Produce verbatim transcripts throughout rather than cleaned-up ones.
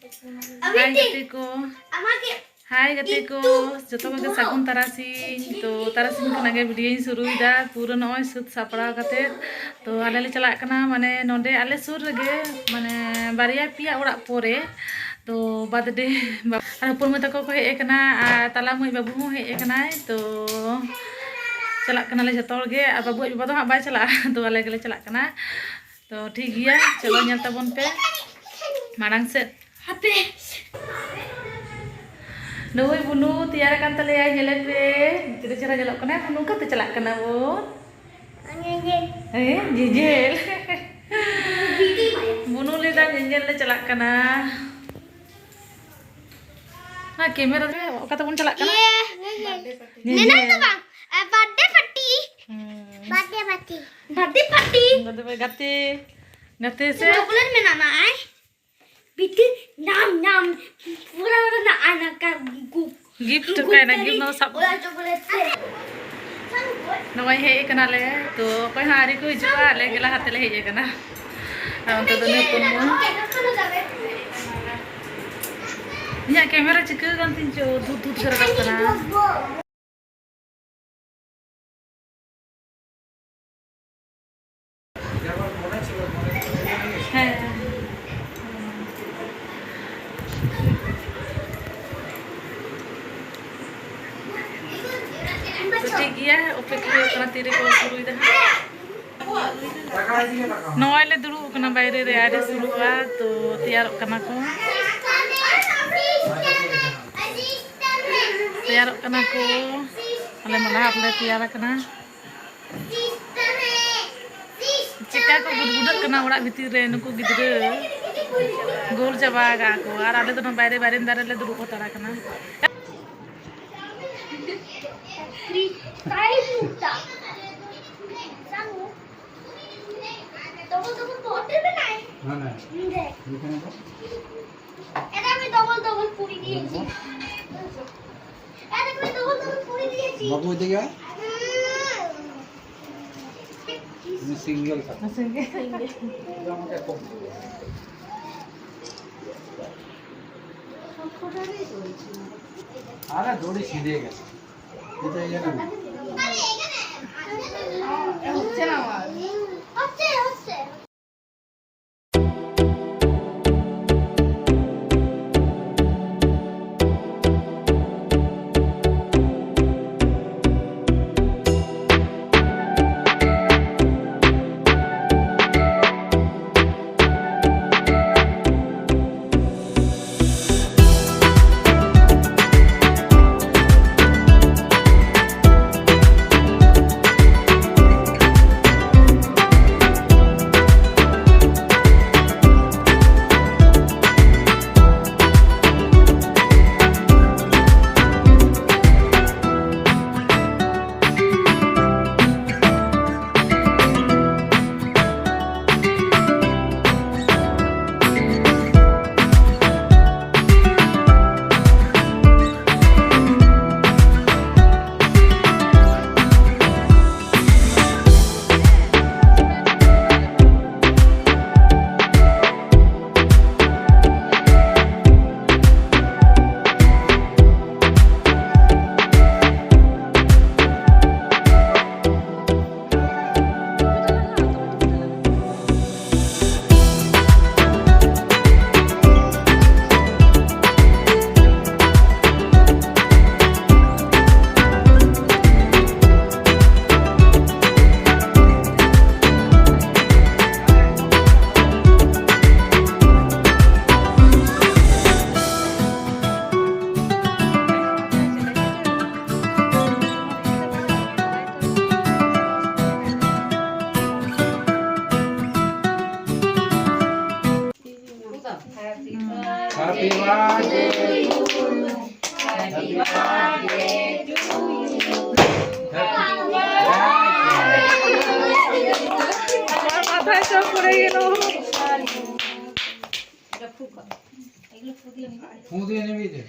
ᱦᱟᱭ ᱜᱟᱛᱮ ᱠᱚ, ᱦᱟᱭ ᱜᱟᱛᱮ ᱠᱚ, ᱡᱚᱛᱚ ᱠᱚᱜᱮ ᱥᱟᱹᱜᱩᱱ ᱛᱟᱨᱟᱥᱤᱧ᱾ ᱛᱚ ᱛᱟᱨᱟᱥᱤᱧ ᱠᱷᱚᱱᱟᱜ ᱜᱮ ᱵᱷᱤᱰᱤᱭᱳᱧ ᱥᱩᱨᱩᱭᱮᱫᱟ, ᱯᱩᱨᱟᱹ ᱱᱚᱜᱼᱚᱭ ᱥᱟᱹᱛ ᱥᱟᱯᱲᱟᱣ ᱠᱟᱛᱮᱫ᱾ ᱛᱚ ᱟᱞᱮ ᱞᱮ ᱪᱟᱞᱟᱜ ᱠᱟᱱᱟ, ᱢᱟᱱᱮ ᱱᱚᱰᱮ ᱟᱞᱮ ᱥᱩᱨ ᱨᱮᱜᱮ, ᱢᱟᱱᱮ ᱵᱟᱨᱭᱟ ᱯᱮᱭᱟ ᱚᱲᱟᱜ ᱯᱚᱨᱮ᱾ ᱛᱚ ᱵᱟᱨᱛᱷᱰᱮ ᱟᱨ ᱦᱚᱯᱚᱱ ᱢᱟᱹᱭ ᱛᱟᱠᱚ ᱠᱚ ᱦᱮᱡ ᱟᱠᱟᱱᱟ, ᱟᱨ ᱛᱟᱞᱟ ᱢᱟᱹᱭ ᱵᱟᱹᱵᱩ ᱦᱚᱸ ᱦᱮᱡ ᱟᱠᱟᱱᱟᱭ᱾ ᱛᱚ ᱪᱟᱞᱟᱜ ᱠᱟᱱᱟᱞᱮ ᱡᱷᱚᱛᱚ ᱦᱚᱲ ᱜᱮ, ᱟᱨ ᱵᱟᱹᱵᱩ ᱟᱡ ᱵᱟᱵᱟ ᱫᱚ ᱦᱟᱸᱜ ᱵᱟᱭ ᱪᱟᱞᱟᱜᱼᱟ᱾ ᱛᱚ ᱟᱞᱮ ᱜᱮᱞᱮ ᱪᱟᱞᱟᱜ ᱠᱟᱱᱟ᱾ ᱛᱚ ᱴᱷᱤᱠ ᱜᱮᱭᱟ, ᱪᱚᱞᱚ ᱧᱮᱞ ᱛᱟᱵᱚᱱ ᱯᱮ ᱢᱟᱲᱟᱝ ᱥᱮᱫ᱾ ᱦᱟᱯᱮ᱾ ᱱᱩᱭ ᱵᱩᱱᱩ ᱛᱮᱭᱟᱨ ᱟᱠᱟᱱ ᱛᱟᱞᱮᱭᱟᱭ, ᱧᱮᱞᱮ ᱯᱮ᱾ ᱛᱤᱱᱟᱹᱜ ᱪᱮᱦᱨᱟ ᱧᱮᱞᱚᱜ ᱠᱟᱱᱟᱭ ᱵᱩᱱᱩ᱾ ᱚᱠᱟᱛᱮ ᱪᱟᱞᱟᱜ ᱠᱟᱱᱟ ᱵᱚᱱ? ᱧᱮᱧᱮᱞ᱾ ᱦᱮᱸ, ᱧᱮᱧᱮᱞ᱾ ᱵᱤᱴᱤ ᱵᱟᱭ᱾ ᱵᱩᱱᱩ ᱞᱟᱹᱭ ᱫᱟ ᱧᱮᱧᱮᱞ ᱞᱮ ᱪᱟᱞᱟᱜ ᱠᱟᱱᱟ᱾ ᱚᱱᱟ ᱠᱮᱢᱮᱨᱟ ᱨᱮ ᱚᱠᱟ ᱛᱮᱵᱚᱱ ᱪᱟᱞᱟᱜ ᱠᱟᱱᱟ? ᱤᱭᱟᱹ, ᱧᱮᱧᱮᱞ᱾ ᱧᱮᱧᱮᱞ᱾ ᱱᱮᱱᱮᱞ ᱫᱚ ᱵᱟᱝ, ᱟ, ᱵᱟᱨᱛᱷᱰᱮ ᱯᱟᱨᱴᱤ᱾ ᱦᱩᱸ᱾ Birthday party. Birthday party. ᱜᱟᱛᱮ, ᱜᱟᱛᱮ, ᱜᱟᱛᱮ ᱥᱮ? ᱪᱚᱠᱞᱮᱴ ᱢᱮᱱᱟᱜᱼᱟ, ᱟᱭ᱾ ᱵᱤᱴᱤ, ᱧᱟᱢ, ᱧᱟᱢ᱾ ᱯᱩᱨᱟᱹ ᱢᱮᱱᱟᱜᱼᱟ, ᱱᱚᱝᱠᱟ ᱜᱩ-, ᱜᱤᱯᱷᱴ ᱜᱩ-, ᱠᱟᱭ ᱱᱟ, ᱜᱩ-, ᱜᱤᱯᱷᱴ ᱱᱚᱣᱟ ᱥᱟᱵ᱾ ᱚᱱᱟ ᱪᱚᱠᱞᱮᱴ ᱛᱮ᱾ ᱱᱚᱜᱼᱚᱭ ᱦᱮᱡ ᱠᱟᱱᱟᱞᱮ, ᱛᱚ ᱚᱠᱚᱭ ᱦᱚᱸ ᱟᱹᱣᱨᱤ ᱠᱚ ᱦᱤᱡᱩᱜᱼᱟ, ᱟᱞᱮ ᱜᱮ ᱞᱟᱦᱟ ᱛᱮᱞᱮ ᱦᱮᱡ ᱟᱠᱟᱱᱟ᱾ ᱟᱨ ᱚᱱᱛᱮ ᱫᱚ ᱱᱩᱭ ᱦᱚᱯᱚᱱ ᱢᱟ᱾ ᱤᱧᱟᱹᱜ ᱠᱮᱢᱮᱨᱟ ᱪᱤᱠᱟᱹ ᱠᱟᱱ ᱛᱤᱧ ᱪᱚ, ᱫᱷᱩᱛ ᱫᱷᱩᱛ ᱜᱮ ᱨᱟᱠᱟᱵ ᱠᱟᱱᱟ᱾ ᱦᱮᱸ᱾ ᱛᱚ ᱴᱷᱤᱠ ᱜᱮᱭᱟ, ᱚᱯᱮᱠᱠᱷᱟ ᱦᱩᱭᱩᱜ ᱠᱟᱱᱟ ᱛᱤᱨᱮ ᱠᱚ ᱥᱩᱨᱩᱭᱮᱫᱟ ᱦᱟᱸᱜ᱾ ᱱᱚᱜᱼᱚᱭ ᱞᱮ ᱫᱩᱲᱩᱵ ᱟᱠᱟᱱᱟ ᱵᱟᱭᱨᱮ ᱨᱮ, ᱟᱹᱣᱨᱤ ᱥᱩᱨᱩᱜᱼᱟ, ᱛᱚ ᱛᱮᱭᱟᱨᱚᱜ ᱠᱟᱱᱟ ᱠᱚ᱾ ᱛᱮᱭᱟᱨᱚᱜ ᱠᱟᱱᱟ ᱠᱚ᱾ ᱟᱞᱮ ᱢᱟ ᱞᱟᱦᱟ ᱨᱮᱞᱮ ᱛᱮᱭᱟᱨ ᱟᱠᱟᱱᱟ᱾ ᱪᱮᱠᱟ ᱠᱚ ᱜᱩᱰᱜᱩᱰᱟᱹᱜ ᱠᱟᱱᱟ ᱚᱲᱟᱜ ᱵᱷᱤᱛᱤᱨ ᱨᱮ ᱱᱩᱠᱩ ᱜᱤᱫᱽᱨᱟᱹ᱾ ᱜᱳᱞ ᱪᱟᱵᱟ ᱟᱠᱟᱫ ᱠᱚ, ᱟᱨ ᱟᱞᱮ ᱫᱚ ᱱᱚᱣᱟ ᱵᱟᱭᱨᱮ ᱵᱟᱨᱮᱱᱫᱟ ᱨᱮᱞᱮ ᱫᱩᱲᱩᱵ ᱦᱟᱛᱟᱲ ᱟᱠᱟᱱᱟ᱾ না, না। এখানে তো। এটা আমি ডবল ডবল পুরি দিয়েছি। এটা আমি ডবল ডবল পুরি দিয়েছি। বাবু, ওইদিকে আয়। হুম। তুমি সিঙ্গেল থাকো। সিঙ্গেল। এটা আমাকে কম। আরে দড়ি ছিঁড়ে গেছে। এটা এই জন্য। হচ্ছে না আমার। Happy birthday to you. Happy birthday to you. আমার মাথায় সব পড়ে গেল। ফুঁ দিয়ে নিবি যে।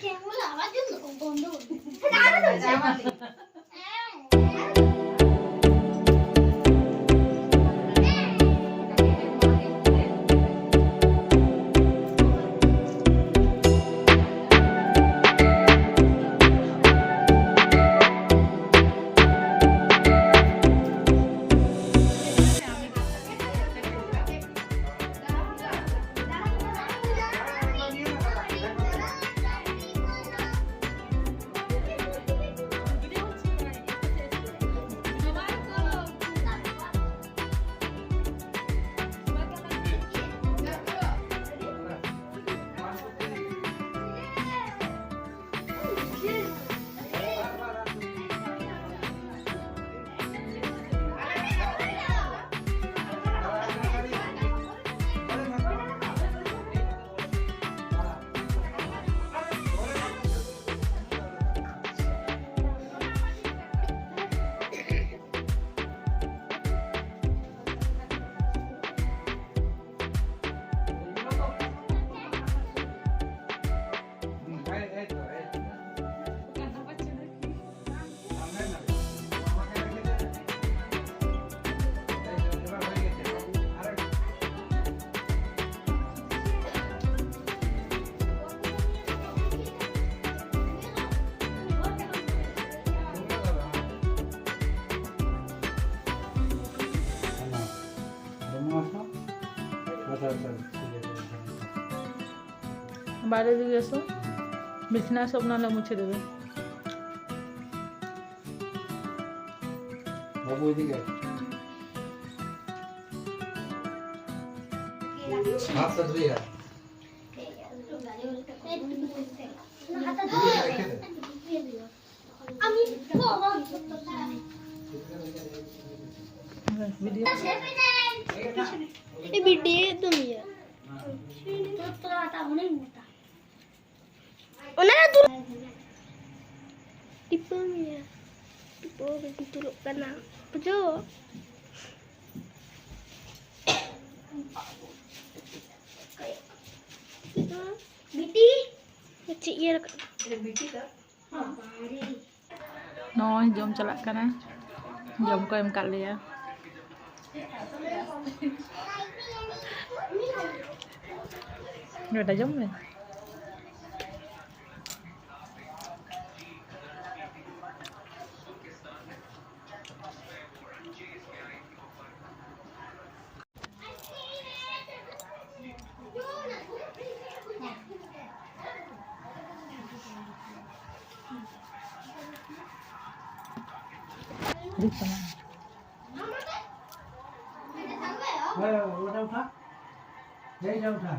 বাইরে দিয়ে এসো, বিছানা সব নাহলে মুছে দেবে। বাবু, এদিকে আয়। হাত সাথে আয়। আমি ভিডিও। এই ভিডিও একদম ইয়ে। ᱚᱱᱟ ᱫᱚ ᱴᱤᱯᱟᱹ ᱢᱮᱭᱟ᱾ ᱴᱤᱯᱟᱹ ᱜᱮ ᱫᱩᱞᱩᱜ ᱠᱟᱱᱟ᱾ ᱵᱩᱡᱷᱟᱹᱣ? ᱵᱤᱴᱤ᱾ ᱪᱮᱫ ᱤᱭᱟᱹ ᱨᱟᱠᱟᱵ? ᱱᱚᱜᱼᱚᱭ ᱡᱚᱢ ᱪᱟᱞᱟᱜ ᱠᱟᱱᱟ, ᱡᱚᱢ ᱠᱚ ᱮᱢ ᱠᱟᱜ ᱞᱮᱭᱟ᱾ ᱵᱮᱴᱟ, ᱡᱚᱢ ᱢᱮ᱾ ᱦᱮᱸ, ᱚᱱᱟᱴᱟ ᱩᱴᱷᱟ᱾ ᱦᱮᱸ, ᱚᱱᱟᱴᱟ ᱩᱴᱷᱟ᱾